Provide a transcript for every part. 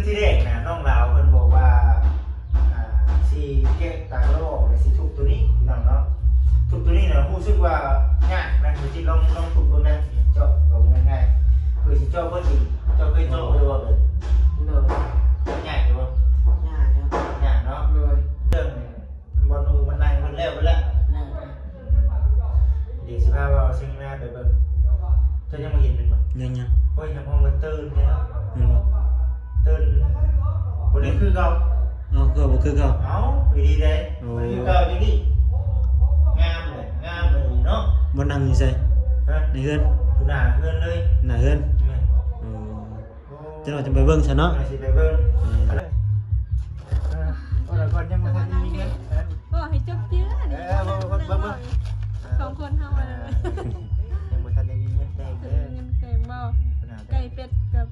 ທີແລກນະ ນ້ອງລາວເພິ່ນບອກວ່າ ອ່າ ຊິແກະຕາກະໂຫຼອອກ ແລ້ວຊິທຸບໂຕນີ້ ພີ່ນ້ອງເນາະ. ທຸບໂຕນີ້ນະ ຮູ້ສຶກວ່າຍາກນະ. ເຮົາຊິລອງ ລອງທຸບເບິ່ງນະ ເຈາະກໍບໍ່ແມ່ນງ່າຍ. ເພື່ອຊິເຈາະເບິດນີ້ ເຈົ້າເຄີຍເຈາະຢູ່ບໍ່? ໂດຍ. ຍາກຢູ່ບໍ່? ຍາກເນາະ. ຍາກເນາະ. ໂດຍ. ເລື່ອງບ່ອນຢູ່ມັນນັ່ງເພິ່ນແລ້ວເບິດແລ້ວ. ເອີ ດຽວຊິພາບ່າວຊຽງນາໄປເບິ່ງ. ເຈົ້າຍັງບໍ່ເຫັນແມ່ນບໍ່? ຍັງໆ. ໂອ້ຍ ຮັບຮອງວ່າຕື່ນແລ້ວ. ແມ່ນບໍ່? ຕື່ນ ບໍ່ໄດ້ຄືເກົ່າ. ເອົາ ຄືບໍ່ຄືເກົ່າ? ເອົາ ອີ່ຫຼີເດ້. ໂອ້ ບໍ່ໄດ້ຄືເກົ່າອີ່ຫຼີ. ງາມເລີຍ ງາມເລີຍເນາະ. ບ່ອນນັ່ງຢູ່ໃສ? ຮະ? ໃນເຮືອນ? ຢູ່ໜ້າເຮືອນເລີຍ. ໜ້າເຮືອນ? ແມ່ນ. ໂອ້ ໂອ້ ຈັກໜ້ອຍຈະໄປເບິ່ງຊະເນາະ. ເອີ ຊິໄປເບິ່ງ. ເອີ ເອີ ເວົ້າແລ້ວກ່ອນ ຍັງບໍ່ທັນໄດ້ມີເງິນ. ເວົ້າໃຫ້ຈົບເທື່ອນີ້. ເອີ ເວົ້າ ເວົ້າ ເບິ່ງ ສອງຄົນເຮົາ ເອີ ຍັງບໍ່ທັນໄດ້ມີເງິນແຕ່ງເດີ. ເງິນແຕ່ງບໍ່? ໄກ່ເປັດກັບ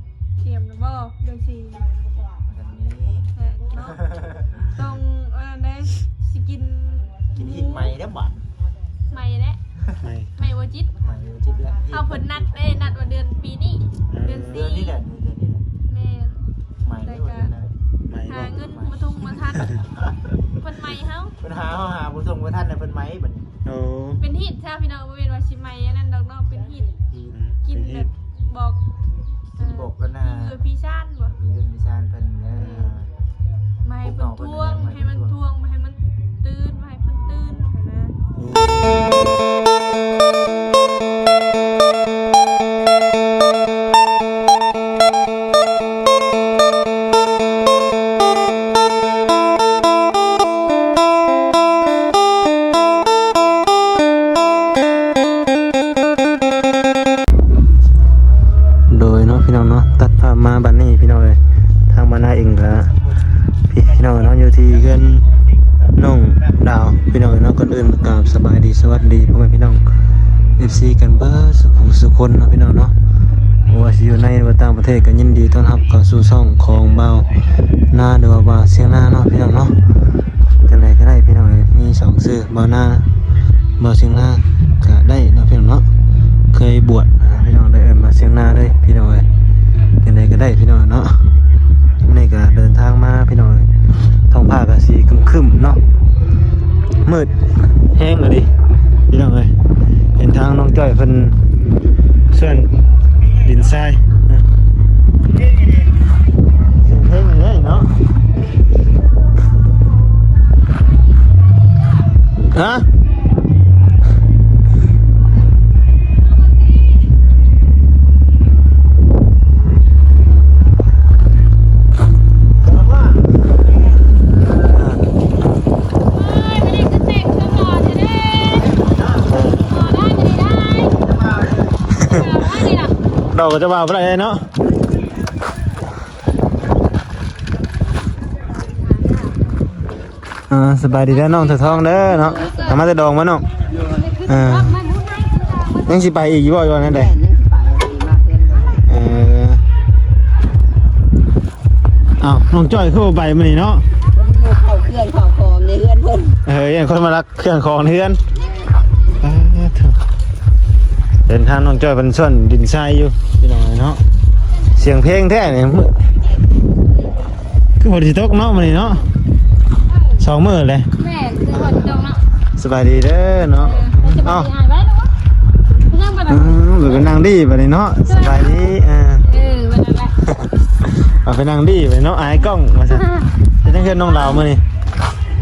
ກຽມແລ້ວບໍ່? ເດືອນສີ່ຍັງບໍ່ທັນມີ. ແທ້ເນາະ. ຕ້ອງ ອັນນັ້ນເດ້ ຊິກິນ ກິນຮີດໃໝ່ເດ້ບາດ. ໃໝ່ແຫຼະ ໃໝ່ ໃໝ່ບໍ່ຈິດ ໃໝ່ບໍ່ຈິດແລ້ວ. ເຮົາເພິ່ນນັດເດ້ ນັດວ່າເດືອນ ປີນີ້ ເດືອນສີ່ ເດືອນນີ້ແຫຼະ ເດືອນນີ້ແຫຼະ. ແມ່ນ. ໃໝ່ ແຕ່ກະຫາເງິນບໍ່ທຸ່ງບໍ່ທັນ ເພິ່ນໃໝ່ເຮົາ ເພິ່ນຫາເຮົາຫາບໍ່ທຸ່ງບໍ່ທັນ ແລ້ວເພິ່ນໃໝ່ບັດນີ້. ໂອ້ ເປັນຮີດຊະພີ່ນ້ອງ ບໍ່ແມ່ນວ່າຊິໃໝ່ອັນນັ້ນດອກເນາະ ເປັນຮີດ. ອືມ ກິນແບບ ຮີດ ບອກ ກິນບອກກັນນະ ເອີ ພີ່ຊານບໍ່ ພີ່ເຮືອນພີ່ຊານເພິ່ນ. ເອີ ອືມ ມາໃຫ້ເພິ່ນທວງ ໃຫ້ມັນທວງ ມາໃຫ້ມັນຕື່ນ ມາໃຫ້ເພິ່ນຕື່ນຫັ້ນນະ. ໂດຍເນາະ ພີ່ນ້ອງເນາະ ຕັດພາບມາບັດນີ້ ພີ່ນ້ອງເອີຍ ທາງບ້ານນາເອງກະ ພີ່ນ້ອງເນາະ ຢູ່ທີ່ເຮືອນນ້ອງດາວ ພີ່ນ້ອງເນາະ. ກ່ອນອື່ນກາບສະບາຍດີ ສະຫວັດດີພໍ່ແມ່ພີ່ນ້ອງ ເອັຟຊີ ກັນເບິດສູ່ຜູ້ສູ່ຄົນເນາະ ພີ່ນ້ອງເນາະ. ບໍ່ວ່າຊິຢູ່ໃນ ຫຼືວ່າຕ່າງປະເທດ ກໍຍິນດີຕ້ອນຮັບເຂົ້າສູ່ຊ່ອງຂອງບ່າວນາ ຫຼືວ່າບ່າວຊຽງນາເນາະ ພີ່ນ້ອງເນາະ. ຈັ່ງໃດກໍໄດ້ ພີ່ນ້ອງເອີຍ ມີສອງຊື່ ບ່າວນາ ບ່າວຊຽງນາກໍໄດ້ເນາະ ພີ່ນ້ອງເນາະ. ເຄີຍບວດ ພີ່ນ້ອງ ໄດ້ເອີ້ນວ່າຊຽງນາເລີຍ ພີ່ນ້ອງເອີຍ. ຈັ່ງໃດກໍໄດ້ ພີ່ນ້ອງເນາະ. ມື້ນີ້ກໍເດີນທາງມາ ພີ່ນ້ອງເອີຍ ທ້ອງຟ້າກໍຊິຄຶ້ມໆເນາະ ມືດແຮງອີ່ຫຼີ ພີ່ນ້ອງເອີຍ. ເຫັນທາງນ້ອງຈ້ອຍເພິ່ນສ່ວນດິນຊາຍ ເພງເລີຍເນາະ. ຮະ? ດອກກໍຈະວ່າບໍ່ໄດ້ເນາະ. ອ່າ ສະບາຍດີເດີນ້ອງເສືອທອງເດີເນາະ. ເອົາມາແຕ່ດອງບໍ່ນ້ອງ? ເອີ ຍັງຊິໄປອີກຢູ່ບໍ່ ຢູ່ນັ້ນໃດ? ເອີ ເອົ້າ ນ້ອງຈ້ອຍຄືບໍ່ໄປມື້ນີ້ເນາະ? ເຂົາເຄື່ອງເຂົາຂອງໃນເຮືອນເພິ່ນ. ເອີ ຢ້ານຄົນມາລັກເຄື່ອງຂອງໃນເຮືອນ. ປາດໂທ້ ເດີນທາງນ້ອງຈ້ອຍເພິ່ນສ່ວນດິນຊາຍຢູ່ ພີ່ນ້ອງເນາະ. ສຽງເພງແທ້ນີ້ ຄືຝົນຊິຕົກເນາະມື້ນີ້ເນາະ ສອງມື້ແຫຼະ. ແມ່ນ ຄືຝົນຊິຕົກເນາະ. ສະບາຍດີເດີເນາະ. ເອີ ເອົ້າ ສະບາຍດີອ້າຍ ໄວ້ເນາະ. ອືມ ໄປນັ່ງດີບັດນີ້ເນາະ. ສະບາຍດີ ເອີ ເອີ ໄປນັ້ນແຫຼະ ເອົາໄປນັ່ງດີບັດນີ້ເນາະ ອາຍກ້ອງວ່າຊັ້ນ. ເຮັດຫຍັງເຮືອນນ້ອງລາວມື້ນີ້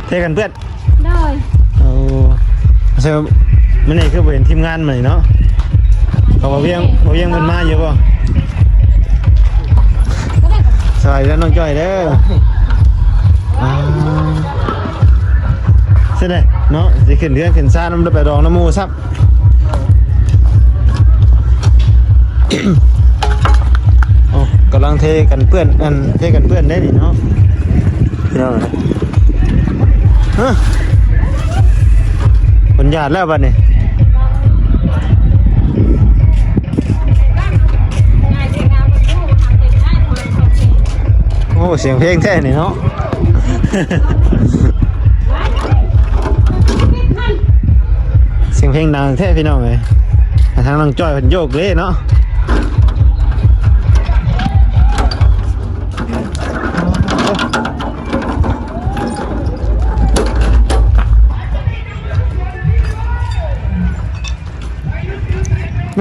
ເທກັນເປື້ອນ? ໂດຍ. ໂອ້ ເຊິ່ງມື້ນີ້ຄືບໍ່ເຫັນທີມງານມື້ນີ້ເນາະ. ເຂົາບໍ່ວຽງ ບໍ່ວຽງເພິ່ນມາຢູ່ບໍ່? ສະບາຍດີເດີນ້ອງຈ້ອຍເດີ. ອ່າ ຊິໄດ້ເນາະ ຊິຂຶ້ນເຮືອນຂຶ້ນຊານນຳ ໄດ້ໄປດອງນຳໝູ່ຊ້ຳ. ໂອ້ ກຳລັງເທກັນເປື້ອນ ອັນ ເທກັນເປື້ອນໄດ໋ນີ້ເນາະ ພີ່ນ້ອງ. ຮະ ເພິ່ນຢາດແລ້ວບັດນີ້. ໂອ້ ສຽງເພງແທ້ນີ້ເນາະ. ສຽງເພງດັງແທ້ພີ່ນ້ອງເອີຍ. ທາງນ້ອງຈ້ອຍເພິ່ນໂຍກເລີຍເນາະ.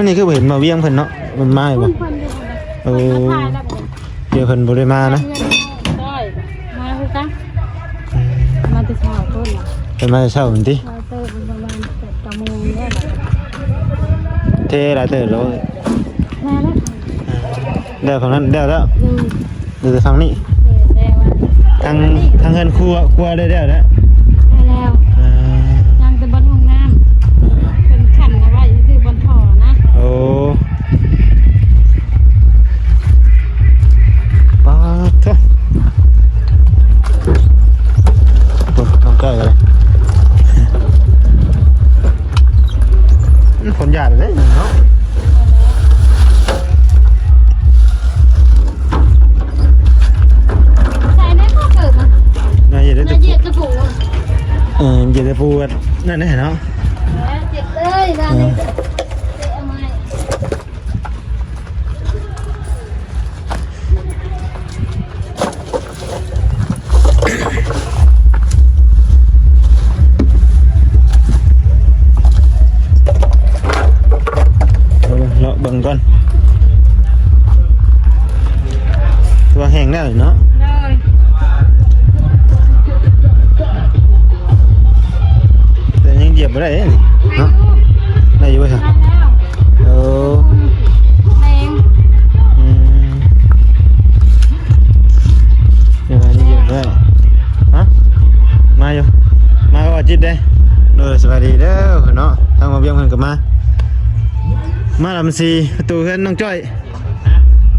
ມື້ນີ້ຄືບໍ່ເຫັນມາວຽງເພິ່ນເນາະ ມັນມາຢູ່ບໍ່? ເພິ່ນຢູ່ ເອີ ເພິ່ນມາຖ່າຍແລ້ວ ດຽວເພິ່ນບໍ່ໄດ້ມານະ. ມາຄືກັນ ອືມ ມາແຕ່ເຊົ້າພຸ້ນລະ ເພິ່ນມາແຕ່ເຊົ້າພຸ້ນຕິ? ມາແຕ່ປະມານແປດເກົ້າໂມງແລ້ວລະ ເທຫຼາຍເຕີບແລ້ວ ແທ້ແລ້ວ ແລ້ວຝັ່ງນັ້ນແລ້ວແລ້ວ ອືມ ເຫຼືອແຕ່ຝັ່ງນີ້ ເອີ ແຕ່ວ່າທາງ ທາງເຮືອນຄົວ ຄົວໄດ້ແລ້ວແຫຼະ ໄດ້ແລ້ວ ອ່າ ຍັງແຕ່ບ່ອນຫ້ອງນ້ຳ ເອີ ເພິ່ນຂັນເອົາໄວ້ຊື່ບ່ອນທໍ່ນະ ໂອ້ ປາດໂທ້ ໂອ້ ນ້ອງຈ້ອຍກໍໄດ້ ອືມ ຝົນຢາດເດ້ເນາະ ໃສ່ແນ່ພໍເກີບນະ ໜ້າຢຽດໄດ້ແຕ່ ໜ້າຢຽດຕະປູ ເອີ ຢຽດຕະປູ ນັ້ນແຫຼະເນາະ ເອີ ຢຽດເລີຍ ເອີ ເຕະເອົາໄມ້ ເອົາເລາະເບິ່ງກ່ອນ ຖືວ່າແຫ້ງແລ້ວເນາະ ໂດຍ ແຕ່ຍັງຢຽບບໍ່ໄດ້ເດ້ນີ້ເນາະ ໄດ້ຢູ່ບໍ່ຊະ? ໄດ້ແລ້ວ ເອີ ແຮງ ອືມ ເອີ ນີ້ຢຽບບໍ່ໄດ້ ຮະ ມາຢູ່ ມາກັບອາຈິດເດ້ ໂດຍ ສະບາຍດີເດີເນາະ ທາງບ່າວວຽງເພິ່ນກໍມາ ມາລຳສີປະຕູເຮືອນນ້ອງຈ້ອຍ.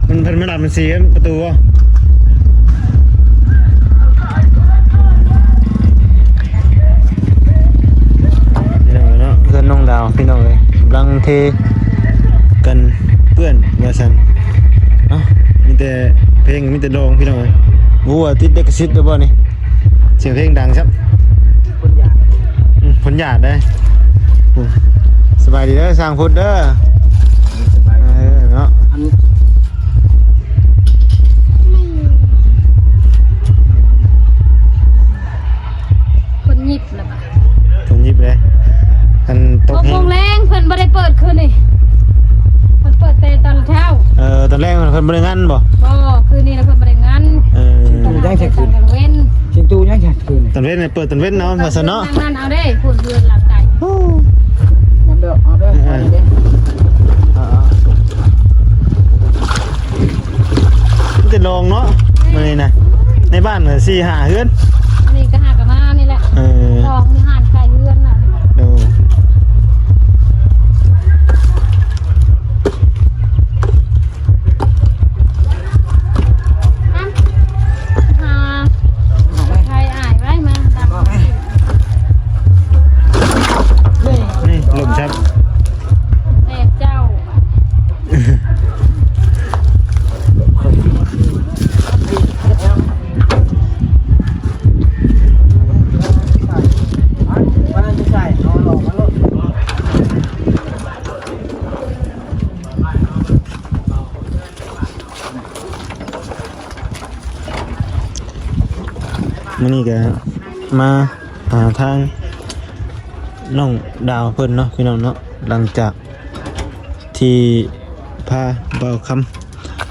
ມັນ ເພິ່ນມາດັບມັນສີປະຕູບໍ່? ພີ່ນ້ອງເນາະ ເຮືອນນ້ອງດາວ ພີ່ນ້ອງເອີຍ ກຳລັງເທກັນເປື້ອນວ່າຊັ້ນເນາະ ມີແຕ່ເພງ ມີແຕ່ດອງ ພີ່ນ້ອງເອີຍ ບໍ່ຮູ້ວ່າຕິດລິຂະສິດຫຼືບໍ່ນີ້. ສຽງເພງດັງຊ້ຳ ຄົນຢາດ ອືມ ຄົນຢາດເດ້ ອືມ ສະບາຍດີເດີ ຊ່າງພຸດເດີ ສະບາຍ ເອີ ເນາະ ອັນ ຄົນຍິບລະບາດ ຄົນຍິບເດ້ ອັນຕົກແຮງ ຫົກໂມງແລງ ເພິ່ນບໍ່ໄດ້ເປີດຄືນນີ້ ເພິ່ນເປີດແຕ່ຕອນເຊົ້າ ເອີ ຕອນແລງເພິ່ນບໍ່ໄດ້ງັນບໍ່? ບໍ່ ຄືນນີ້ລະເພິ່ນບໍ່ໄດ້ງັນ ເອີ ຕອນກາງເວັນ ຊິງຕູຍັງຈັດຂຶ້ນ ຕອນເວັນເປີດຕອນເວັນເນາະ ວ່າຊັ້ນເນາະ ນັ້ນເອົາເດ້ ຜູ້ເຮືອນຫຼັງໃດ ນຳເດີ ເອົາເດີ ເອີ ເອົາເດີ ເອີ ເອີ ມີແຕ່ດອງເນາະ ແມ່ນ ມື້ນີ້ນະ ໃນບ້ານສີ່ຫ້າເຮືອນ ອັນນີ້ກໍຫາກະມານີ້ແຫຼະ ເອີ ດອງມີຮ້ານໃກ້ເຮືອນນະ ໂດຍ ນີ້ລົມຊັບ ແມ່ເຈົ້າ ມື້ນີ້ກະມາຫາທາງນ້ອງດາວເພິ່ນເນາະ ພີ່ນ້ອງເນາະ ຫຼັງຈາກທີ່ພາບ່າວຄຳ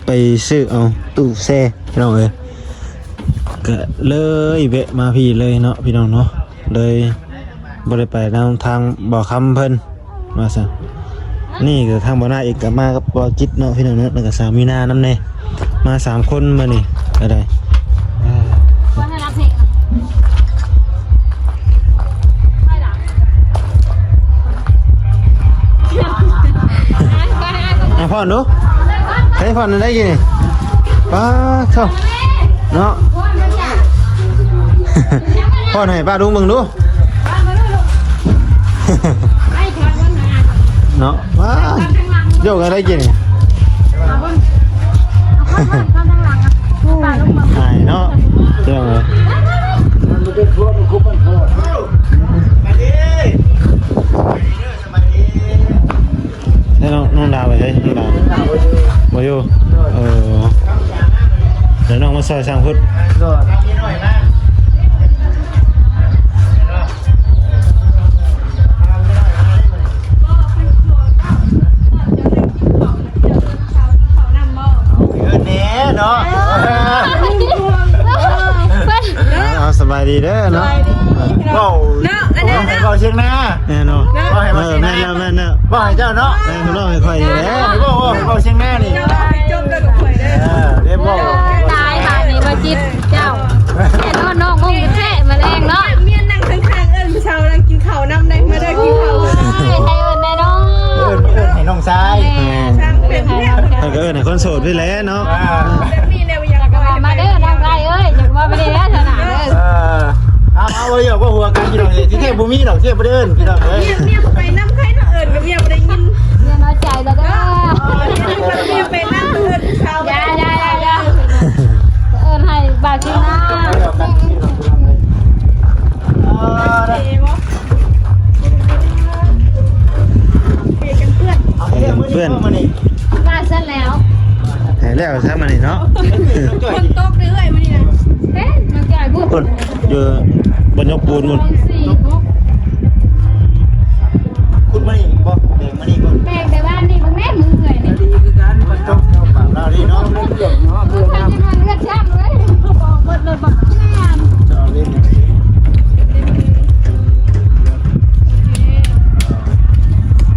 ໄປຊື້ເອົາຕູ້ແຊ່ ພີ່ນ້ອງເອີຍ ກະເລີຍແວະມາພີ້ເລີຍເນາະ ພີ່ນ້ອງເນາະ ເລີຍບໍ່ໄດ້ໄປນຳທາງບ່າວຄຳເພິ່ນ ວ່າຊັ້ນ ນີ້ກໍທາງບ່າວນາເອງກໍມາກັບບ່າວຈິດເນາະ ພີ່ນ້ອງເນາະ ແລ້ວກໍສາວມີນານຳແດ່ ມາສາມຄົນມື້ນີ້ກໍໄດ້ ອ່ະ ຟ້ອນດູ ໃຫ້ຟ້ອນໄດ້ກິນນີ້ ປາດໂທ້ ເນາະ ປ້ອນໃຫ້ປ້າລຸງເບິ່ງດູ ເນາະ ວ້າ ໂຍກໃຫ້ໄດ້ກິນ ອາຍເນາະ ເຈົ້າເອີຍ ແລ້ວນ້ອງ ນ້ອງດາວໄປໃສ? ນ້ອງດາວບໍ່ຢູ່ ເອີ ແລ້ວນ້ອງມາຊ່ອຍຊ່າງພຸດ ໂດຍ. ດີເດີເນາະ ເວົ້າເນາະ ອັນນັ້ນເນາະ ເວົ້າສຽງນາ ແມ່ນເນາະ ເນາະ ເວົ້າໃຫ້ ເອີ ເວົ້າສຽງນາ ແມ່ນແລ້ວ ແມ່ນແລ້ວ ເວົ້າໃຫ້ເຈົ້າເນາະ ເອີ ເວົ້າໃຫ້ຂ້ອຍນີ້ແຫຼະ ເວົ້າ ເວົ້າ ເວົ້າສຽງນານີ້ ເຈົ້າໃຫ້ຈົບກັບຂ້ອຍເດີ ເອີ ເດ້ເວົ້າ ຕາຍບາດນີ້ບໍ່ຈິດ ເຈົ້າ ແນ່ນອນ ນ້ອງງົງແທ້ມາແລງເນາະ ເມຍນັ່ງຂ້າງໆ ເອີ້ນຜູ້ສາວນັ່ງກິນເຂົ້ານຳໄດ້ ມາເດີກິນເຂົ້າ ໃຫ້ເອີ້ນແນ່ເນາະ ເອີ້ນ ເອີ້ນໃຫ້ນ້ອງຊາຍ ແມ່ນ ເພິ່ນກໍເອີ້ນໃຫ້ຄົນໂສດພີ້ແຫຼະເນາະ ອ່າ ແບບນີ້ແລ້ວ ຢາກວ່າມາເດີນ້ອງໄກ່ເອີຍ ຢາກວ່າໄປເດີຊະນະເດີ ເອີ ເອົາ ເອົາ ເວົ້າຢອກເວົ້າຫົວກັນພີ່ນ້ອງເອີຍ ທີ່ແທ້ບໍ່ມີດອກ ທີ່ແທ້ບໍ່ໄດ້ເອີ້ນພີ່ນ້ອງເອີຍ ເມຍ ເມຍໄປນຳໃຜເນາະ ເອີ້ນກັບເມຍບໍ່ໄດ້ຍິນ ເມຍນ້ອຍໃຈແລ້ວເດີ ເມຍໄປນຳ ເອີ້ນຜູ້ສາວ ຢ່າ ຢ່າ ຢ່າ ຢ່າ ເອີ້ນໃຫ້ບາດຊິນາ ເອີ ເອີ ເພື່ອນ ເພື່ອນ ວ່າຊັ້ນແລ້ວ ໃຫ້ແລ້ວຊະມື້ນີ້ເນາະ ຝົນຕົກເລື້ອຍມື້ນີ້ນະ ເອີ ນ້ອງຈ້ອຍພຸ້ນ ພຸ້ນ ຢູ່ບ່ອນຍົກປູນພຸ້ນ ສີ່ຫົກ ຂຸດມານີ້ບໍ່ ແບກມານີ້ບໍ່ ແບກແຕ່ບ້ານນີ້ບໍ່ແມ່ນມື້ເອື້ອຍນີ້ ດີຄືກັນ ມັນຕົກແຖວຝັ່ງລາວນີ້ເນາະ ເລືອດຊ້ຳເລີຍ ອອກໝົດເລີຍບໍ່ ແມ່ນ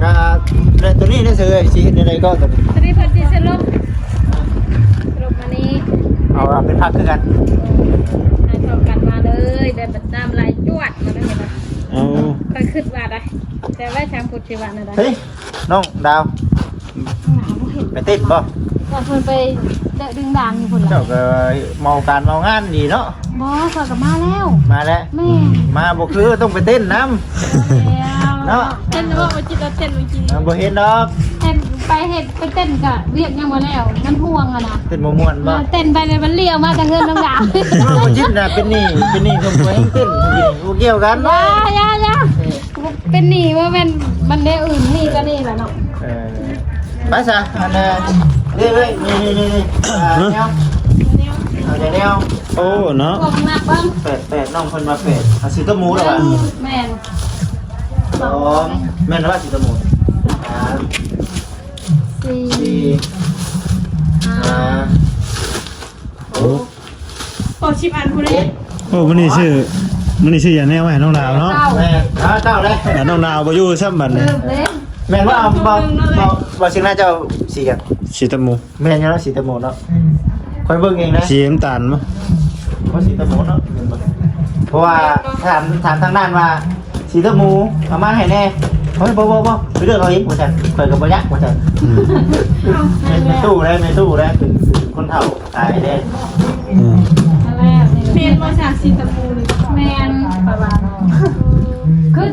ກະ ແລ້ວໂຕນີ້ໄດ້ເສີຍ ຊິເຮັດແນວໃດກໍໂຕນີ້ ໂຕນີ້ເພິ່ນຊິສະຫຼຸບ ສະຫຼຸບມານີ້ ເອົາ ເອົາເປັນພັກຄືກັນ ໃຫ້ເທົ່າກັນມາເລີຍ ແບບຕາມລາຍຈວດມາເລີຍ ເອົາ ຂ້ອຍຄິດວ່າໄດ ແຕ່ວ່າຊ່າງພຸດຊິວ່າແນວໃດ ເຮີ້ຍ ນ້ອງດາວ ໄປເຕັ້ນບໍ່ ວ່າເພິ່ນໄປເດີະດຶງດາງຢູ່ພຸ້ນລະ ເຈົ້າກໍເມົາການເມົາງານດີເນາະ ບໍ່ ຂ້ອຍກໍມາແລ້ວ ມາແລ້ວ ແມ່ນ ມາບໍ່ຄື ຕ້ອງໄປເຕັ້ນນຳ ແລ້ວ ເນາະ ເຕັ້ນບໍ່ ບໍ່ຈິດເຕັ້ນບໍ່ຈິດ ເອີ ບໍ່ເຫັນດອກ ເຕັ້ນໄປເຮັດ ໄປເຕັ້ນກະວຽກຍັງບໍ່ແລ້ວ ມັນຫ່ວງຫັ້ນນະ ເຕັ້ນບໍ່ມ່ວນບໍ່ ເອີ ເຕັ້ນໄປແລ້ວມັນລ້ຽວມາແຕ່ເງິນນ້ອງດາວ ບໍ່ຈິດນະ ເປັນໜີ້ ເປັນໜີ້ສົມຄວນເຕັ້ນ ບໍ່ກ່ຽວກັນ ຢ່າ ຢ່າ ຢ່າ ເປັນໜີ້ບໍ່ແມ່ນ ມັນແນວອື່ນ ໜີ້ກໍໜີ້ລະເນາະ ເອີ ໄປຊະ ອັນ ເອີ ເອີ ນີ້ໆໆ ອ່າ ແນວ ເອົາແນວ ໂອ້ ເນາະ ຂອງໜັກເບິ່ງ ແປດ ແປດ ນ້ອງເພິ່ນວ່າແປດ ເອົາສີຕະໝູລະວ່າ ແມ່ນ ສອງ ແມ່ນວ່າສີຕະໝູ ສາມ ສີ່ ສີ່ ຫ້າ ຫ້າ ຫົກ ຫົກສິບອັນພຸ້ນເດ້ ເຈັດ ໂອ້ ມື້ນີ້ຊື້ ມື້ນີ້ຊື້ຢາແນວມາໃຫ້ນ້ອງດາວເນາະ ເກົ້າ ແມ່ນ ເກົ້າ ເກົ້າເດ້ ແລ້ວນ້ອງດາວບໍ່ຢູ່ຊ້ຳບັດນີ້ ເລີ່ມເດ້ ແມ່ນບໍ່ ເອົາ ເວົ້າ ເວົ້າ ເວົ້າຊິນະ ເຈົ້າສີຫຍັງ ສີຕະໝູ ແມ່ນຢູ່ເນາະ ສີຕະໝູເນາະ ອືມ ຂ້ອຍເບິ່ງເອງນະ ສີນ້ຳຕານບໍ່ ບໍ່ ສີຕະໝູເນາະ ແມ່ນບໍ່ ເພາະວ່າຖາມ ຖາມທາງດ້ານວ່າ ສີຕະໝູເອົາມາໃຫ້ແດ່ ເຮີ້ຍ ບໍ່ ບໍ່ ບໍ່ ໄປເລືອກເອົາເອງ ວ່າຊັ້ນ ຂ້ອຍກໍບໍ່ຢາກ ວ່າຊັ້ນ ອືມ ແມ່ຕູ້ໄດ໋ ແມ່ຕູ້ໄດ໋ ເປັນ ເປັນຄົນເຖົ້າຕາຍແດ່ ອືມ ແມ່ນບໍ່ຊະ ສີຕະໝູນີ້ ແມ່ນ ປະມານ ຄື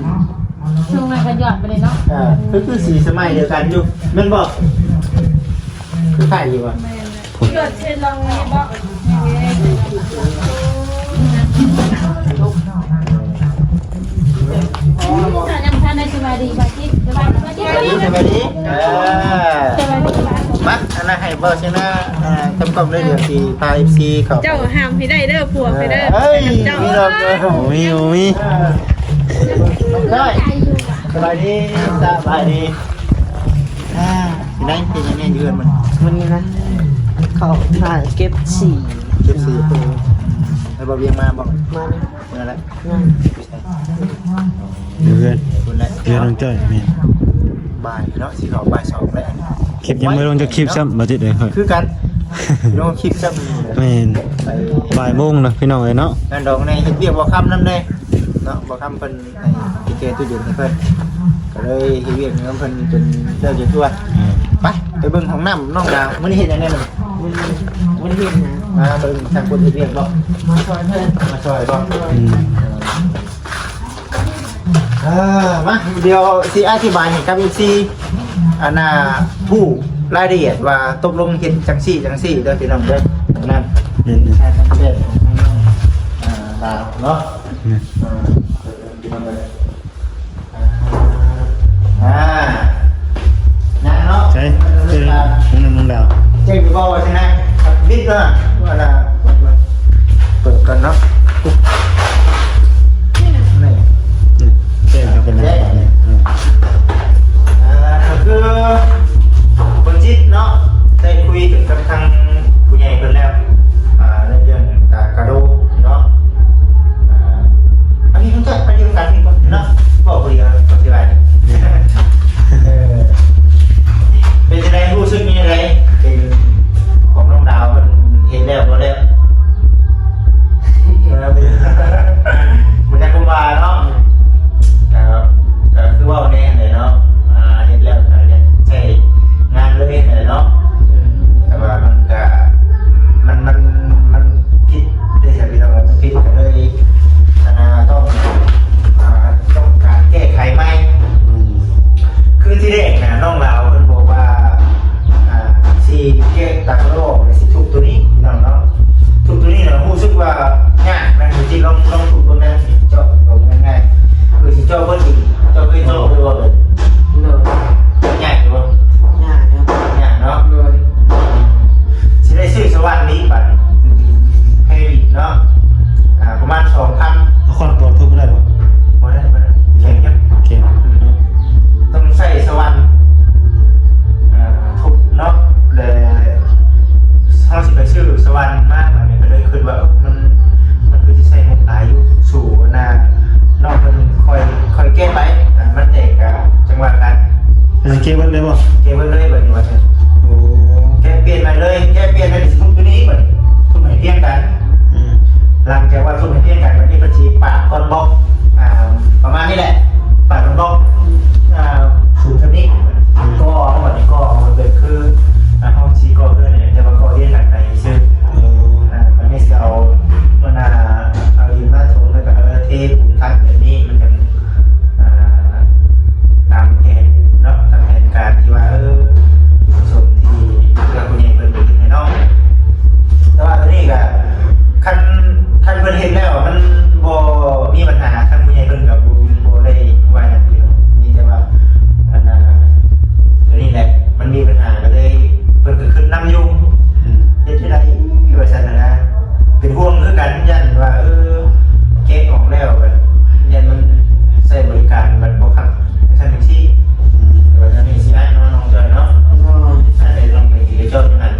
ຊ່ວງນັ້ນກໍຢອດໄປເລີຍເນາະ ເອີ ຄື ຄືສີສະໄໝດຽວກັນຢູ່ ແມ່ນບໍ່ ຄືຄ້າຍຢູ່ວ່າ ແມ່ນ ຢອດເຊນລອງນີ້ບໍ່ ຍັງທັນໄດ້ ສະບາຍດີ ບາດຈິດ ສະບາຍດີ ສະບາຍດີ ເອີ ສະບາຍດີ ມາ ອັນນັ້ນໃຫ້ເວົ້າຊະນະ ເອີ ຕຳກ່ອມເລີຍ ດຽວຊິພາເອັຟຊີເຂົ້າ ເຈົ້າຫ້າມໃຫ້ໄດ້ເດີ ຜົວຂ້ອຍເດີ ເອີ ເອີຍ ເຈົ້າ ມີດອກເດີ ໂອ້ຍ ໂອ້ຍ ເອີ ໄດ້ ສະບາຍດີ ສະບາຍດີ ອ່າ ຊິໄດ້ເຮັດຫຍັງແດ່ຢູ່ເຮືອນມັນ ມັນນີ້ນະ ເຂົາຫາເກັບສີ ເກັບສີ ເອີ ແລ້ວບໍ່ວຽງມາບໍ່ ມາແລ້ວ ເມື່ອແລ້ວ ຢູ່ເຮືອນ ພຸ້ນແຫຼະ ເຮືອນນ້ອງຈ້ອຍ ແມ່ນ ບ່າຍເນາະ ຊິເຂົ້າບ່າຍສອງແລ້ວ ຄລິບຍັງບໍ່ໄດ້ລົງຈັກຄລິບຊ້ຳ ບໍ່ຕິດເລີຍ ຄືກັນ ລົງຄລິບຊ້ຳ ແມ່ນ ໄປ ບ່າຍໂມງນະ ພີ່ນ້ອງເອີຍເນາະ ງານດອກໃນເຮັດວຽກບໍ່ຄຳນຳແດ່ເນາະ ບໍ່ຄຳເພິ່ນ ໃຫ້ໄປແກ້ຕູ້ເຢັນໃຫ້ເພິ່ນ ກໍເລີຍເຮັດວຽກນຳເພິ່ນຈົນເລີກຢູ່ທົ່ວ ອືມ ໄປ ໄປເບິ່ງຫ້ອງນ້ຳນ້ອງດາວ ມື້ນີ້ເຮັດຫຍັງແດ່ມື້ນີ້ ບໍ່ໄດ້ເຮັດຫຍັງ ມາເບິ່ງທາງຄົນເຮັດວຽກບໍ່ ມາຊ່ອຍເພິ່ນ ມາຊ່ອຍບໍ່ ອືມ ເອີ ມາ ດຽວຊິອະທິບາຍໃຫ້ກັບເອັຟຊີ ອັນນ່າ ຮູ້ລາຍລະອຽດວ່າຕົກລົງເຮັດຈັ່ງຊີ້ຈັ່ງຊີ້ເດີພີ່ນ້ອງເດີ ນັ້ນ ແມ່ນໆ ອາ ດາວເນາະ ແມ່ນ ອ່າ ຍັງເນາະ ໃສ ເອີ ນັ້ນນ້ອງດາວ ເຈັບຢູ່ບໍ່ວ່າຊັ້ນນະ ບິດເນາະ ວ່າລະ ເປີດກ່ອນເນາະ ນີ້ ເຈັບເປັນຫຍັງບາດນີ້ ອ່າ ກໍຄື ບໍ່ຈິດເນາະ ໄດ້ຄຸຍກັນກັບທາງຜູ້ໃຫຍ່ເພິ່ນແລ້ວ ອ່າ ໃນເລື່ອງການກະໂດເນາະ ອ່າ ຕາກະໂຫຼກ ຊິທຸບໂຕນີ້ພີ່ນ້ອງເນາະ. ທຸບໂຕນີ້ນະ ຮູ້ສຶກວ່າຍາກນະ ຊິລອງ ລອງທຸບເບິ່ງນະ. ເຈາະເອົາງ່າຍໆ ຄືຊິເຈາະເບິດອີກ. ເຈົ້າເຄີຍເຈາະຢູ່ບໍ່? ໂດຍ. ຍາກຢູ່ບໍ່? ຍາກເນາະ. ຍາກເນາະ. ໂດຍ. ຊິໄດ້ຊື້ສະຫວ່ານນີ້ບັດ ໃຫ້ເນາະ. ອ່າ ປະມານສອງພັນ. ເອົາຄ້ອນປອນທຸບບໍ່ໄດ້ບໍ່? ບໍ່ໄດ້ ບໍ່ໄດ້ ແຂງຈັງ ແຂງເນາະ. ຕ້ອງໃຊ້ສະຫວ່ານ ອ່າ ທຸບເນາະ. ແລະ ເຮົາຊິໄປຊື້ສະຫວ່ານມາ ບາດນີ້ກໍເລີຍຄິດວ່າ ເອີ ມັນ ມັນຄືຊິໃຊ້ງົບຫຼາຍຢູ່ ສູ້ອັນນ່າ ນ້ອງເພິ່ນຄ່ອຍ ຄ່ອຍແກະໄປ. ອ່າ ມັນແຕກກໍຈັ່ງວ່າກັນ. ເອີ ແກະເບິດເລີຍບໍ່? ແກະເບິດເລີຍບາດນີ້ວ່າຊັ້ນ. ໂອ້ ແກະປ່ຽນໃໝ່ເລີຍ. ແກະປ່ຽນແລ້ວຊິທຸບຕົວນີ້ອີກບາດນີ້ ທຸບໃຫ້ພຽງກັນ. ອືມ ຫຼັງຈາກວ່າທຸບໃຫ້ພຽງກັນ ບາດນີ້ເພິ່ນຊິປາກກ້ອນບລັອກ ອ່າ ປະມານນີ້ແຫຼະ ປາກກ້ອນບລັອກ ອ່າ ສູງສ່ຳນີ້. ອືມ ກໍເອົາບາດນີ້ ກໍເອົາເປັນຄື ອ່າ ເຮົາຊິກໍ່ເຮືອນນີ້ແຫຼະ ແຕ່ວ່າກໍ່ຮຽງກັນໄປຊື່. ເອີ ອ່າ ບາດນີ້ຊິເອົາ ມັນ ອ່າ ເອົາດິນມາຖົມ ແລ້ວກໍເທປູນທັບແບບນີ້ ມັນກໍ ອ່າ ຕາມແຜນເນາະ ຕາມແຜນການທີ່ວ່າ ເອີ ສົມທີ່ຜູ້ຫຼັກຜູ້ໃຫຍ່ເພິ່ນໄດ້ເຮັດໃຫ້ເນາະ. ແຕ່ວ່າຕົວນີ້ກໍ ຄັນ ຄັນເພິ່ນເຮັດແລ້ວມັນບໍ່ມີບັນຫາ ທາງຜູ້ໃຫຍ່ເພິ່ນກໍບໍ່ ບໍ່ໄດ້ວ່າຫຍັງເລີຍ. ມີແຕ່ວ່າ ອັນນ່າ ຕົວນີ້ແຫຼະ ມັນມີບັນຫາ ກໍເລີຍ ເພິ່ນກໍຄຶດນຳຢູ່. ອືມ ເຮັດຈັ່ງໃດວ່າຊັ້ນນະ. ເປັນຫ່ວງຄືກັນ ຢ້ານວ່າ ເອີ ແກະອອກແລ້ວ ຢ້ານມັນໃຊ້ບໍລິການມັນບໍ່ຄັກ ຈັ່ງຊັ້ນຈັ່ງຊີ້. ອືມ ແຕ່ວ່າທາງນີ້ຊິໄດ້ເນາະ ນ້ອງຈ້ອຍເນາະ. ໂດຍ. ອາ ໄດ້ລອງໄປທີ່ໄປຈອດຢູ່ຫັ້ນ.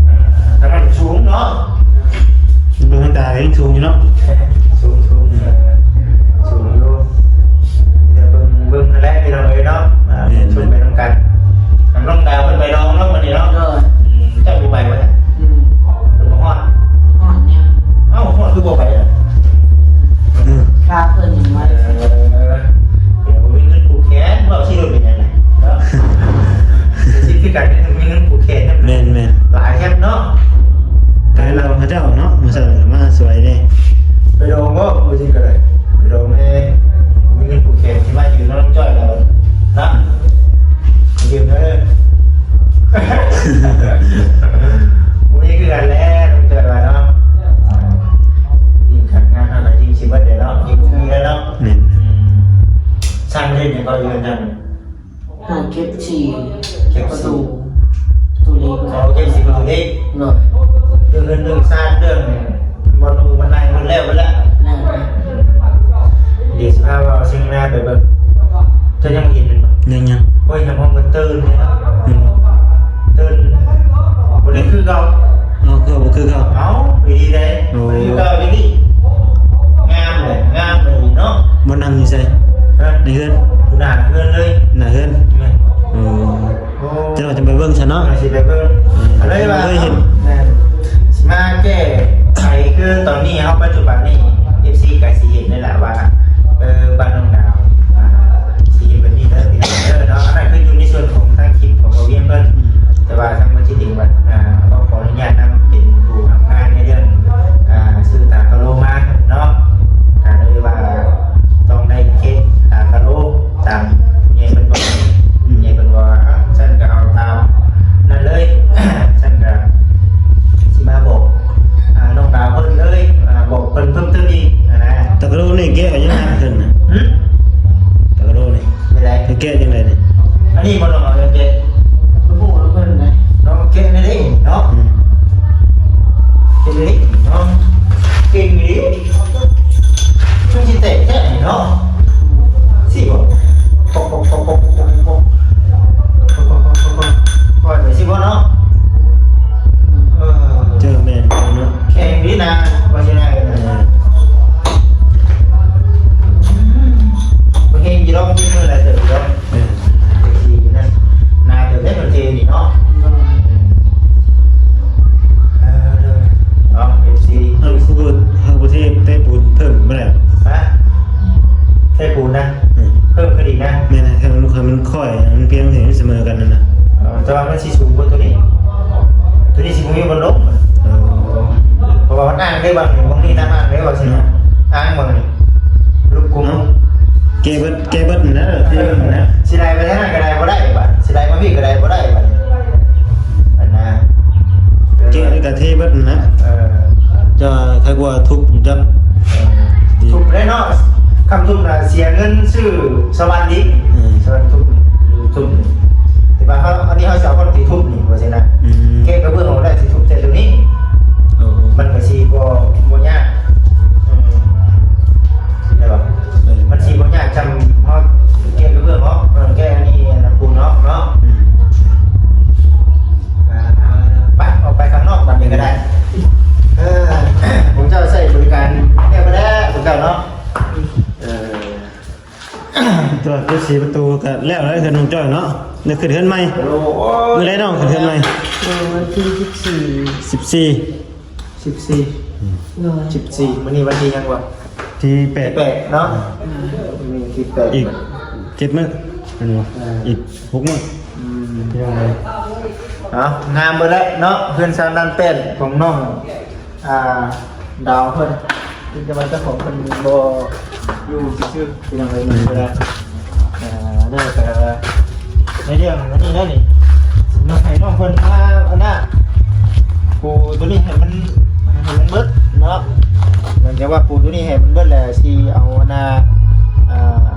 ອ່າ ທາງນັ້ນສູງເນາະ. ເບິ່ງທາງຕາກໍສູງຢູ່ເນາະ. ສູງ ສູງ ເອີ ສູງຢູ່. ມີແຕ່ເບິ່ງ ເບິ່ງຫັ້ນແຫຼະພີ່ນ້ອງເອີຍເນາະ. ອ່າ ແມ່ນ ຊົມໄປນຳກັນ. ນ້ອງດາວເພິ່ນໄປດອງເນາະມື້ນີ້ເນາະ. ໂດຍ. ອືມ ເຈົ້າບໍ່ໄປວະ? ອືມ ເພິ່ນບໍ່ຮອດ. ຮອດຫຍັງ? ເອົ້າ ຮອດຄືບໍ່ໄປລະ? ອືມ ພາເພິ່ນມາ. ເອີ ເອີ ບໍ່ມີເງິນຜູກແຂນ ເວົ້າຊິໂດນເປັນຫຍັງນະເນາະ. ຊິຄືກັນ ມີເງິນຜູກແຂນ. ແມ່ນໆ ຫຼາຍແທ້ເນາະ. ກາຍລາວເຂົາເຈົ້າເນາະ ມາຊ່ອຍ ມາຊ່ວຍເດ້. ໄປດອງບໍ່? ບໍ່ຊິກໍໄດ້ ໄປດອງແດ່. ມີເງິນຜູກແຂນຊິມາຢືມນ້ອງຈ້ອຍລາວນະ. ຢືມເດີ. ບໍ່ມີຄືກັນແຫຼະ ນ້ອງຈ້ອຍວ່າເນາະ. ຍິ່ງຄັກງານເຮົາກໍຍິ່ງຊິເບິດເດ້ເນາະ ຍິ່ງບໍ່ມີແລ້ວເນາະ. ແມ່ນ. ອືມ ຊ່າງເຮັດຫຍັງກໍຢູ່ນຳກັນ? ຫາເກັບສີ ເກັບສີ ປະຕູ ປະຕູເຫຼັກ. ອໍ ເກັບສີປະຕູເຫຼັກ. ໂດຍ. ເລື່ອງເຮືອນເລື່ອງຊານ ເລື່ອງບ່ອນຢູ່ບ່ອນນັ່ງ ເພິ່ນແລ້ວເບິດລະ. ແມ່ນ. ດຽວຊິພາເວົ້າເຊິ່ງໜ້າໄປເບິ່ງ. ເຈົ້າຍັງບໍ່ເຫັນແມ່ນບໍ່? ຍັງໆ. ໂອ້ຍ ຍາມເຮົາມາຕື່ນເດ້ເນາະ. ອືມ ຕື່ນ ບໍ່ໄດ້ຄືເກົ່າ. ເອົາ ຄືບໍ່ຄືເກົ່າ? ເອົ້າ ອີ່ຫຼີເດ້. ໂອ້ ບໍ່ຄືເກົ່າອີ່ຫຼີ. ງາມເລີຍ ງາມເລີຍເນາະ. ບ່ອນນັ່ງຢູ່ໃສ? ຮະ? ໃນເຮືອນ? ຢູ່ໜ້າເຮືອນເລີຍ. ໜ້າເຮືອນ? ແມ່ນ. ໂອ້ ໂອ້ ເຈົ້າຈະໄປເບິ່ງຊະເນາະ. ເອີ ຊິໄປເບິ່ງ. ອືມ ກໍເລີຍວ່າ ເຄີຍເຫັນ. ແມ່ນ. ຊິມາແກ້ໄຂ ຄືຕອນນີ້ເຮົາປັດຈຸບັນນີ້ ເອັຟຊີ ກໍຊິເຫັນແລ້ວລະວ່າ ເອີ ບ້ານນ້ອງດາວ ອ່າ ຊິເຮັດແບບນີ້ເດີ ພີ່ນ້ອງເດີເນາະ. ອັນນັ້ນຄືຢູ່ໃນສ່ວນຂອງທາງຄລິບຂອງບ່າວວຽງເພິ່ນ. ອືມ ແຕ່ວ່າທາງເມືອງຊິດິງບັດ ອ່າ ກໍຂໍອະນຸຍາດນຳເປັນຜູ້ຮັບງານໃນເລື່ອງ ອ່າ ຊື້ຕາກະໂລມາເນາະ. ກໍເລີຍວ່າຕ້ອງໄດ້ເກັບຕາກະໂລຕາມຜູ້ໃຫຍ່ເພິ່ນບອກ. ອືມ ຜູ້ໃຫຍ່ເພິ່ນວ່າ ອ່າ ຊັ້ນກໍເອົາຕາມນັ້ນເລີຍ. ຊັ້ນກໍຊິມາບອກ ອ່າ ນ້ອງດາວເພິ່ນເລີຍ ອ່າ ບອກເພິ່ນເພີ່ມເຕີມອີກຫັ້ນນະ. ຕາກະໂລນີ້ແກະເອົາຍັງນະເພິ່ນນະ? ຫື? ຕາກະໂລນີ້ ໄປໄດ້ ເພິ່ນແກະຈັ່ງໃດນີ້? ອັນນີ້ບໍ່ຕ້ອງເອົາແກະ ບໍ່ຮູ້ນຳເພິ່ນນະ. ເນາະ ແກະແນວນີ້ເນາະ. ອືມ ເຮັດແນວນີ້ເນາະ. ເກັ່ງອີ່ຫຼີ ຄືຊິແຕກແທ້ນີ້ເນາະ. ຊີ້ບໍ່? ປອກໆໆໆໆ ຄ່ອຍໄປຊີ້ບໍ່ເນາະ. ເອີ ເຈີແມ່ນເນາະ. ແຂງດີນະ ວ່າຊິໄດ້ນະ. ເອີ ບໍ່ແຮງຢູ່ດອກ ມີມື້ລະເຕີບດອກ. ເອີ ເອັຟຊີນັ້ນ ໜ້າເຕີບໄດ໋ ເພິ່ນເຈນີ້ເນາະ. ເອີ ເອີ ເນາະ ເອັຟຊີ ເຮົາຄືບໍ່ ເຮົາບໍ່ເທ ເທປູນເພີ່ມບໍ່ໄດ້? ຮະ? ເທປູນນະ? ອືມ ເພີ່ມຂຶ້ນອີກນະ? ແມ່ນ ໃຫ້ມັນ ໃຫ້ມັນຄ່ອຍ ໃຫ້ມັນພຽງ ໃຫ້ມັນສະເໝີກັນນັ້ນນະ. ເອີ ແຕ່ວ່າມັນຊິສູງກວ່າໂຕນີ້ ໂຕນີ້ຊິບໍ່ມີບ່ອນລົງ. ເອີ ເພາະວ່າມັນອ້າງໄດ້ບາງ ບາງນີ້ນະ ອ້າງໄດ້ວ່າຊິ ເນາະ ອ້າງບາງນີ້ ລູກກຸມ ເນາະ. ແກະເບິດ ແກະເບິດນັ້ນນະ ທີ່ນັ້ນນະ. ຊິໄດ້ໄປທາງນັ້ນກໍໄດ້ບໍ່ໄດ້ບາດ ຊິໄດ້ມາພີ້ກໍໄດ້ບໍ່ໄດ້ບາດ ອັນນະ. ເບິດນັ້ນແຫຼະ ເອີ ຈະໃຄກວ່າທຸບຈັກ ເອີ ທຸບໄດ້ເນາະ ຄຳທຸບນະເສຍເງິນຊື້ສະຫວັນອີກ ເອີ ສະຫວັນທຸບ ທຸບ ແຕ່ວ່າເຮົາ ອັນນີ້ເຮົາຊິເອົາຄົນທີ່ທຸບນີ້ວ່າຊີ້ນະ ອືມ ແກະກະເບື້ອງອອກໄດ້ ຊິທຸບແຕ່ໂຕນີ້ ໂອ້ ມັນກະຊິບໍ່ ບໍ່ຍາກ ອືມ ແມ່ນບໍ່? ເອີ ມັນຊິບໍ່ຍາກຈຳເຮົາແກະກະເບື້ອງອອກ ເອີ ແກະອັນນີ້ອັນນັ້ນປູນອອກເນາະ ອືມ ອ່າ ໄປ ອອກໄປຂ້າງນອກບັດນີ້ກະໄດ້ ເອີ ພວກເຈົ້າໃຊ້ບໍລິການແລ້ວບໍ່ແລ້ວ ພວກເຈົ້າເນາະ ເອີ ຕົວະ ຕົວະ ສີປະຕູກະແລ້ວແລ້ວ ເຮືອນນ້ອງຈ້ອຍເນາະ ໄດ້ຂຶ້ນເຮືອນໃໝ່ ໂອ້ ມື້ໃດນ້ອງຂຶ້ນເຮືອນໃໝ່? ເອີ ວັນທີສິບສີ່ ສິບສີ່ ສິບສີ່ ອືມ ສິບສີ່ ມື້ນີ້ວັນທີຫຍັງວະ? ທີແປດ ທີແປດເນາະ ອືມ ມື້ນີ້ທີແປດ ອີກເຈັດມື້ແມ່ນບໍ່? ເອີ ອີກຫົກມື້ ອືມ ເອົາ ງາມເບິດແລ້ວເນາະ ເຮືອນຊານດ້ານແປ້ນຂອງນ້ອງ ອ່າ ດາວເພິ່ນ ແຕ່ວ່າເຈົ້າຂອງເພິ່ນບໍ່ຢູ່ຊື່ໆ ພີ່ນ້ອງເອີຍ ເພິ່ນກະ ອ່າ ເດີ ກະໃນເລື່ອງອັນນີ້ແຫຼະນີ້ ມາໃຫ້ນ້ອງເພິ່ນມາ ອັນນ່າ ປູໂຕນີ້ໃຫ້ມັນ ໃຫ້ມັນເບິດເນາະ ຫຼັງຈາກວ່າປູໂຕນີ້ໃຫ້ມັນເບິດແລ້ວ ຊິເອົາ ອັນນ່າ ອ່າ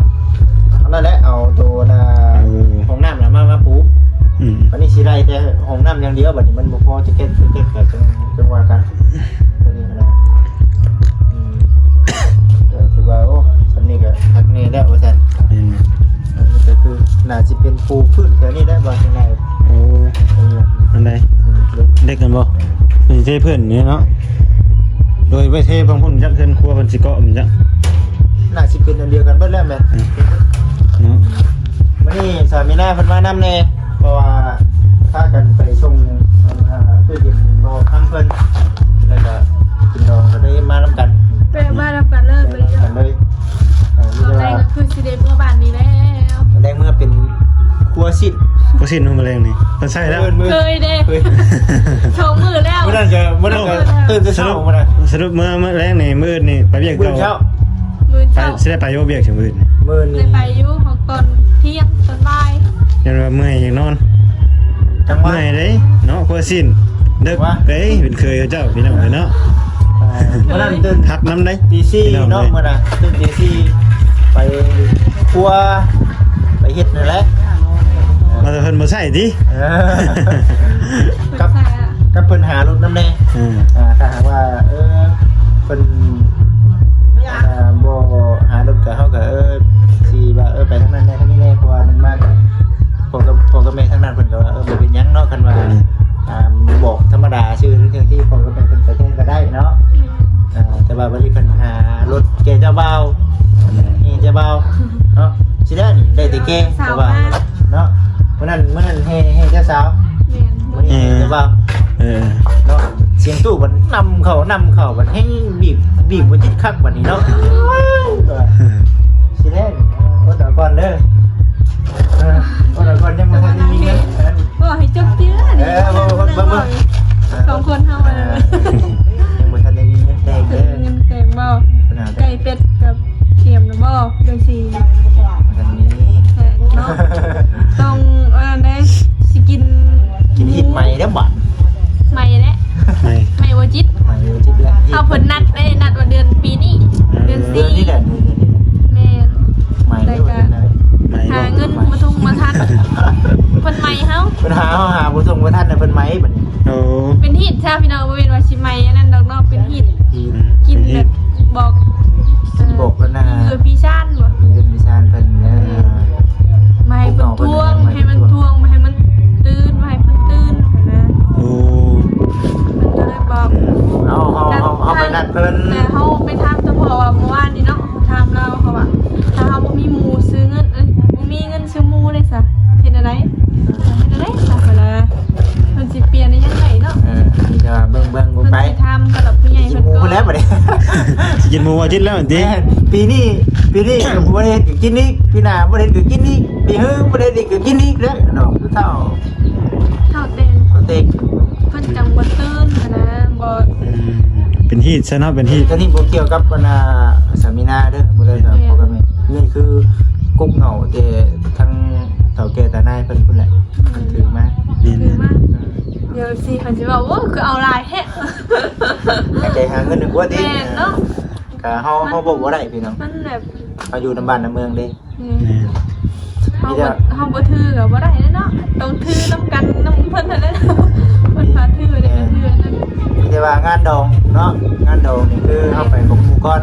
ອັນນັ້ນແຫຼະ ເອົາໂຕ ອັນນ່າ ເອີ ຫ້ອງນ້ຳນະມາ ມາປູ ອືມ ບາດນີ້ຊິໄລ່ແຕ່ຫ້ອງນ້ຳຢ່າງດຽວ ບາດນີ້ມັນບໍ່ພໍ ຈະເກັບ ຈະເກັບ ກະຈັ່ງ ຈັ່ງວ່າກັນ ໂຕນີ້ນະ ອືມ ກະຖືວ່າ ໂອ້ ສ່ຳນີ້ກະຄັກແນ່ແລ້ວວ່າຊັ້ນ ອືມ ອັນນີ້ກະຄືໜ້າຊິເປັນປູພື້ນແຖວນີ້ແຫຼະ ວ່າຈັ່ງໃດ ໂອ້ ອັນໃດ ອືມ ເດັກກັນບໍ່? ເອີ ເພິ່ນຊິເທພື້ນນີ້ເນາະ ໂດຍໄປເທຝັ່ງພຸ້ນຈັກ ເຮືອນຄົວເພິ່ນຊິເກາະມັນຈັກ ໜ້າຊິເປັນອັນດຽວກັນເບິດແລ້ວແມ່ນ ເອີ ເນາະ ມື້ນີ້ສາມີນາເພິ່ນມານຳແດ່ ເພາະວ່າພາກັນໄປສົ່ງ ອ່າ ຕູ້ເຢັນບໍ່ຄຳເພິ່ນ ແລ້ວກະກິນດອງກະໄດ້ມານຳກັນ ແວະມານຳກັນເລີຍ ມານຳກັນເລີຍ ເອີ ຕອນແລງກະຄືຊິໄດ້ເມືອບ້ານນີ້ແລ້ວ ຕອນແລງເມືອເປັນຄົວຊີ້ນ ຄົວຊີ້ນມື້ແລງນີ້ ເພິ່ນໃສ່ແລ້ວ ເຄີຍເດ້ ເຄີຍ ສອງມື້ແລ້ວ ມື້ນັ້ນກະ ມື້ນັ້ນກະ ໂອ້ ຕື່ນແຕ່ເຊົ້າ ສະຫຼຸບ ມື້ນັ້ນ ສະຫຼຸບເມື່ອ ມື້ແລງນີ້ ມື້ອື່ນນີ້ໄປວຽກຕໍ່ ມື້ເຊົ້າ ມື້ເຊົ້າ ຊິໄດ້ໄປຢູ່ວຽກ ມື້ອື່ນ ມື້ນີ້ໄດ້ໄປຢູ່ ຮອດຕອນທ່ຽງ ຕອນບ່າຍ ຢ້ານວ່າເມື່ອຍຢາກນອນ ຈັ່ງຫວະ ເມື່ອຍເດ້ເນາະ ຄົວຊີ້ນ ເດິກ ຫວະ ເດ້ ເປັນເຄີຍເຈົ້າ ພີ່ນ້ອງເອີຍເນາະ ເອີ ມື້ນັ້ນຕື່ນ ຄັກນຳເດ້ ຕີສີ່ເນາະ ມື້ນັ້ນຕື່ນຕີສີ່ ໄປຄົວ ໄປເຮັດນັ້ນແຫຼະ ວ່າແຕ່ເພິ່ນບໍ່ໃຊ້ຕິ ເອີ ກັບ ກັບເພິ່ນຫາລົດນຳແດ່ ອືມ ອ່າ ຖ້າຫາກວ່າ ເອີ ເພິ່ນ ອ່າ ບໍ່ຫາລົດກະ ເຮົາກະ ເອີ ຊິວ່າ ເອີ ໄປທາງນັ້ນແດ່ ທາງນີ້ແດ່ ເພາະວ່າມັນມາກະ ພໍ່ກັບ ພໍ່ກັບແມ່ທາງນັ້ນເພິ່ນກະວ່າ ເອີ ບໍ່ເປັນຫຍັງເນາະ ຄັນວ່າ ອ່າ ບອກທຳມະດາຊື່ ເທື່ອທີ່ພໍ່ກັບແມ່ເພິ່ນໄປແທນກະໄດ້ເນາະ ອ່າ ແຕ່ວ່າບັດນີ້ເພິ່ນຫາລົດແກ່ເຈົ້າບ່າວ ນີ້ເຈົ້າບ່າວເນາະ ຊິໄດ້ນີ້ ໄດ້ແຕ່ແກ່ ສາວ ເຈົ້າບ່າວ ງາມ ເນາະ ມື້ນັ້ນ ມື້ນັ້ນແຫ່ ແຫ່ເຈົ້າສາວ ແມ່ນ ມື້ນີ້ ເອີ ເຈົ້າບ່າວ ເອີ ເນາະ ສຽງຕູ້ບັດນຳເຂົ້າ ນຳເຂົ້າ ບັດແຮ່ງບີບ ບີບບໍ່ຈິດຄັກບັດນີ້ເນາະ ຊິແລ້ວ ອົດເອົາກ່ອນເດີ ເອີ ອົດເອົາກ່ອນ ຍັງບໍ່ທັນໄດ້ມີເງິນ ເວົ້າໃຫ້ຈົບເທື່ອນີ້ ເອີ ເວົ້າ ເວົ້າ ເວົ້າ ສອງຄົນເຮົາ ເອີ ຍັງບໍ່ທັນໄດ້ມີເງິນແຕ່ງເດີ ເງິນແຕ່ງບໍ່ ໄກ່ເປັດກັບ ກຽມແລ້ວບໍ່? ເດືອນສີ່ ມັນມີ ແທ້ເນາະ ຕ້ອງ ອັນນັ້ນເດ້ ຊິກິນ ກິນຮີດໃໝ່ແລ້ວບາດ ໃໝ່ແຫຼະ ໃໝ່ ໃໝ່ບໍ່ຈິດ ໃໝ່ບໍ່ຈິດແລ້ວ ເອົາເພິ່ນນັດເດ້ ນັດວ່າເດືອນປີນີ້ ອືມ ເດືອນສີ່ ເດືອນນີ້ແຫຼະ ເດືອນນີ້ແຫຼະ ແມ່ນ ໃໝ່ແລ້ວ ຫາເງິນບໍ່ທົງບໍ່ທັນ ເພິ່ນໃໝ່ເຮົາ ເພິ່ນຫາເຮົາຫາບໍ່ທົງບໍ່ທັນ ແລ້ວເພິ່ນໃໝ່ບັດນີ້ ໂອ້ ເປັນຮີດຊະພີ່ນ້ອງ ບໍ່ແມ່ນວ່າຊິໃໝ່ອັນນັ້ນດອກເນາະ ເປັນຮີດ ຮີດ ກິນແບບ ບອກ ເອີ ບອກເພິ່ນນະ ເອີ ພີ່ຊານບໍ່ ເອີ ພີ່ຊານເພິ່ນເອີ ມາໃຫ້ເພິ່ນທວງ ໃຫ້ມັນທວງ ມາໃຫ້ມັນຕື່ນ ມາໃຫ້ເພິ່ນຕື່ນຫັ້ນນະ ໂອ້ ເພິ່ນກະເລີຍບອກ ເຮົາ ເຮົາ ເຮົາ ເຮົາໄປນັດເພິ່ນ ແຕ່ເຮົາໄປຖາມສະເພາະວ່າມື້ວານນີ້ເນາະ ຖາມລາວເຂົາວ່າ ຖ້າເຮົາບໍ່ມີໝູ່ຊື້ເງິນ ເອີຍ ບໍ່ມີເງິນຊື້ໝູ່ເດ້ຊະ ເຮັດແນວໃດ? ເຮັດແນວໃດຊະ ເພິ່ນວ່າ ເພິ່ນຊິປ່ຽນອີ່ຫຍັງໄດ້ເນາະ ເອີ ມີແຕ່ວ່າເບິ່ງໆ ເບິ່ງໄປ ເພິ່ນຊິຖາມຜູ້ຫຼັກຜູ້ໃຫຍ່ເພິ່ນກ່ອນ ຊິກິນໝູ່ແລ້ວບັດນີ້ ຊິກິນໝູ່ບໍ່ຈິດແລ້ວຕິ ແມ່ນ ປີນີ້ ປີນີ້ກະບໍ່ໄດ້ເຮັດກະກິນອີກ ປີໜ້າບໍ່ໄດ້ເຮັດກະກິນອີກ ປີຮືບໍ່ໄດ້ເຮັດກະກິນອີກແລ້ວ ເນາະ ຜູ້ເຖົ້າ ເຖົ້າແຕ່ງ ເຖົ້າແຕ່ງ ເພິ່ນຈັ່ງບໍ່ຕື່ນຫັ້ນນະ ບໍ່ ອືມ ເປັນຮີດຊະເນາະ ເປັນຮີດ ຕອນນີ້ບໍ່ກ່ຽວກັບອັນນ່າ ສາມີນາເດີ ບໍ່ໄດ້ກັບ ແມ່ນ ພໍ່ກັບແມ່ ນີ້ຄືກົກເຫງົ້າແຕ່ທາງເຖົ້າແກ່ຕານາຍເພິ່ນພຸ້ນແຫຼະ ເພິ່ນຖືມາ ແມ່ນ ຖືມາ ເອີ ເອີ ເອັຟຊີ ເພິ່ນຊິວ່າ ໂອ້ ຄືເອົາຫຼາຍແທ້ ຕັ້ງໃຈຫາເງິນດີກວ່າຕິ ແມ່ນເນາະ ກະເຮົາ ມັນ ເຮົາເວົ້າບໍ່ໄດ້ພີ່ນ້ອງ ມັນແບບ ເຮົາຢູ່ນຳບ້ານນຳເມືອງເດ້ ອືມ ແມ່ນ ເຮົາບໍ່ ເຮົາບໍ່ຖືກະບໍ່ໄດ້ເນາະ ຕ້ອງຖືນຳກັນນຳເພິ່ນຫັ້ນແຫຼະ ເພິ່ນພາຖືໄດ້ກະຖືອັນນັ້ນ ມີແຕ່ວ່າງານດອງເນາະ ງານດອງນີ້ຄືເຮົາໄປກັບໝູ່ກ່ອນ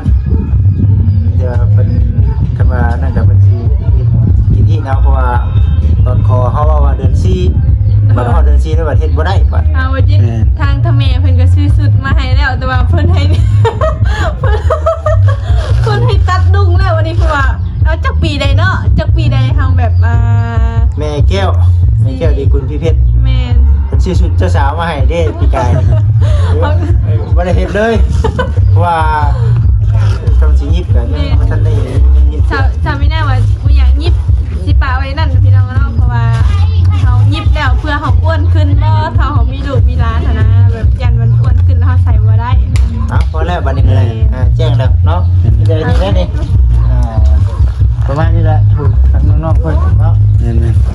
ອືມ ແຕ່ວ່າເພິ່ນ ຄັນວ່ານັ້ນກະເພິ່ນຊິເຮັດກິນອີກເນາະ ເພາະວ່າຕອນຂໍເຮົາເວົ້າວ່າເດືອນສີ່ ບັດຮອດເດືອນສີ່ແລ້ວບັດເຮັດບໍ່ໄດ້ບັດ ເອົາວ່າຈິ ແມ່ນ ທາງທະແມ່ເພິ່ນກະຊື້ຊຸດມາໃຫ້ແລ້ວ ແຕ່ວ່າເພິ່ນໃຫ້ ເພິ່ນໃຫ້ຕັດດຸ່ງແລ້ວ ອັນນີ້ຄືວ່າ ເອົາ ຈັກປີໃດເນາະ ຈັກປີໃດເຮົາແບບ ອ່າ ແມ່ແກ້ວ ແມ່ແກ້ວທີ່ຄຸນພິເພັດ ແມ່ນ ເພິ່ນຊື້ຊຸດເຈົ້າສາວມາໃຫ້ເດ້ປີກາຍ ເຮົາ ເອີ ບໍ່ໄດ້ເຮັດເລີຍ ເພາະວ່າຕ້ອງຊິຫຍິບກັນ ແມ່ນ ຍັງບໍ່ທັນໄດ້ຫຍິບ ສາວ ສາວມີນາວ່າບໍ່ຢາກຫຍິບ ຊິປະໄວ້ນັ້ນພີ່ນ້ອງເນາະ ເພາະວ່າເຮົາຫຍິບແລ້ວເພື່ອເຮົາອ້ວນຂຶ້ນບໍ່ ຖ້າເຮົາມີລູກມີຫຼານຫັ້ນນະ ແບບຢ້ານມັນອ້ວນຂຶ້ນແລ້ວເຮົາໃສ່ບໍ່ໄດ້ ເອົາ ພໍແລ້ວບັດນີ້ກະໄດ້ ແມ່ນ ອ່າ ແຈ້ງແລ້ວເນາະ ແຈ້ງນີ້ແຫຼະນີ້ ອ່າ ປະມານນີ້ແຫຼະ ທາງນ້ອງໆເພິ່ນເນາະ ແມ່ນໆ ກ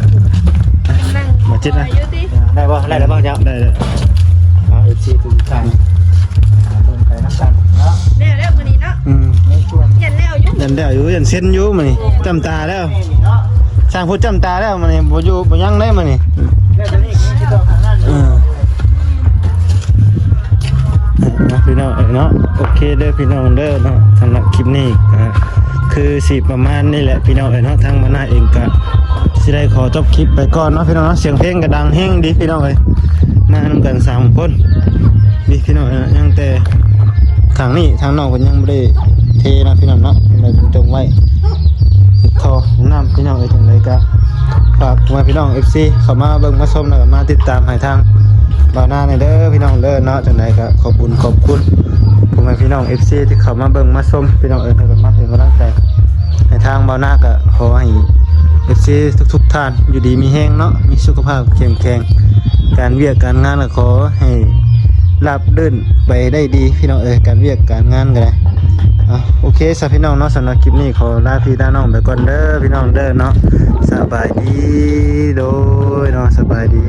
ຳລັງ ມາຈິດນະ ຢູ່ຕິ ໄດ້ບໍ່ ໄດ້ແລ້ວບໍ່ເຈົ້າ ໄດ້ແລ້ວ ເອົາ ເອັຟຊີ ທຸກທ່ານ ເບິ່ງໄປນຳກັນເນາະ ແລ້ວແລ້ວມື້ນີ້ເນາະ ອືມ ຍັນແລ້ວຢູ່ ຍັນແລ້ວຢູ່ ຍັນເຊັນຢູ່ມື້ນີ້ ຈ້ຳຕາແລ້ວ ຊ່າງພຸດຈ້ຳຕາແລ້ວມື້ນີ້ ບໍ່ຢູ່ບໍ່ຍັງໄດ້ມື້ນີ້ ແລ້ວຕອນນີ້ຊິຕ້ອງຫາງານ ເອີ ເນາະ ພີ່ນ້ອງເອີຍເນາະ ໂອເຄເດີພີ່ນ້ອງເດີເນາະ ສຳລັບຄລິບນີ້ກະຄືຊິປະມານນີ້ແຫຼະພີ່ນ້ອງເອີຍເນາະ ທາງບ່າວນາເອງກະຊິໄດ້ຂໍຈົບຄລິບໄປກ່ອນເນາະພີ່ນ້ອງເນາະ ສຽງເພງກະດັງແຮງດີພີ່ນ້ອງເອີຍ ມານຳກັນສາມຄົນ ນີ້ພີ່ນ້ອງເອີຍ ຍັງແຕ່ທາງນີ້ ທາງນອກເພິ່ນຍັງບໍ່ໄດ້ເທເນາະພີ່ນ້ອງເນາະ ຍັງໄດ້ຕົງໄວ້ ເຮັດທໍ່ນ້ຳພີ່ນ້ອງເອີຍ ຈັ່ງໃດກະຝາກພໍ່ແມ່ພີ່ນ້ອງເອັຟຊີເຂົ້າມາເບິ່ງມາຊົມ ແລ້ວກະມາຕິດຕາມໃຫ້ທາງບ່າວນາແດ່ເດີພີ່ນ້ອງເດີເນາະ ຈັ່ງໃດກະຂອບບຸນຂອບຄຸນພໍ່ແມ່ພີ່ນ້ອງເອັຟຊີທີ່ເຂົ້າມາເບິ່ງມາຊົມພີ່ນ້ອງເອີຍ ແລ້ວກະມາເປັນກຳລັງໃຈໃຫ້ທາງບ່າວນາ ກະຂໍໃຫ້ເອັຟຊີທຸກໆທ່ານຢູ່ດີມີແຮງເນາະ ມີສຸຂະພາບເຂັ້ມແຂງ ການວຽກການງານກະຂໍໃຫ້ລາບລື່ນໄປໄດ້ດີພີ່ນ້ອງເອີຍ ການວຽກການງານກະໄດ້ ອ່ະ ໂອເຄຊະພີ່ນ້ອງເນາະ ສຳລັບຄລິບນີ້ຂໍລາພີ່ລານ້ອງໄປກ່ອນເດີພີ່ນ້ອງເດີເນາະ ສະບາຍດີ ໂດຍເນາະ ສະບາຍດີ.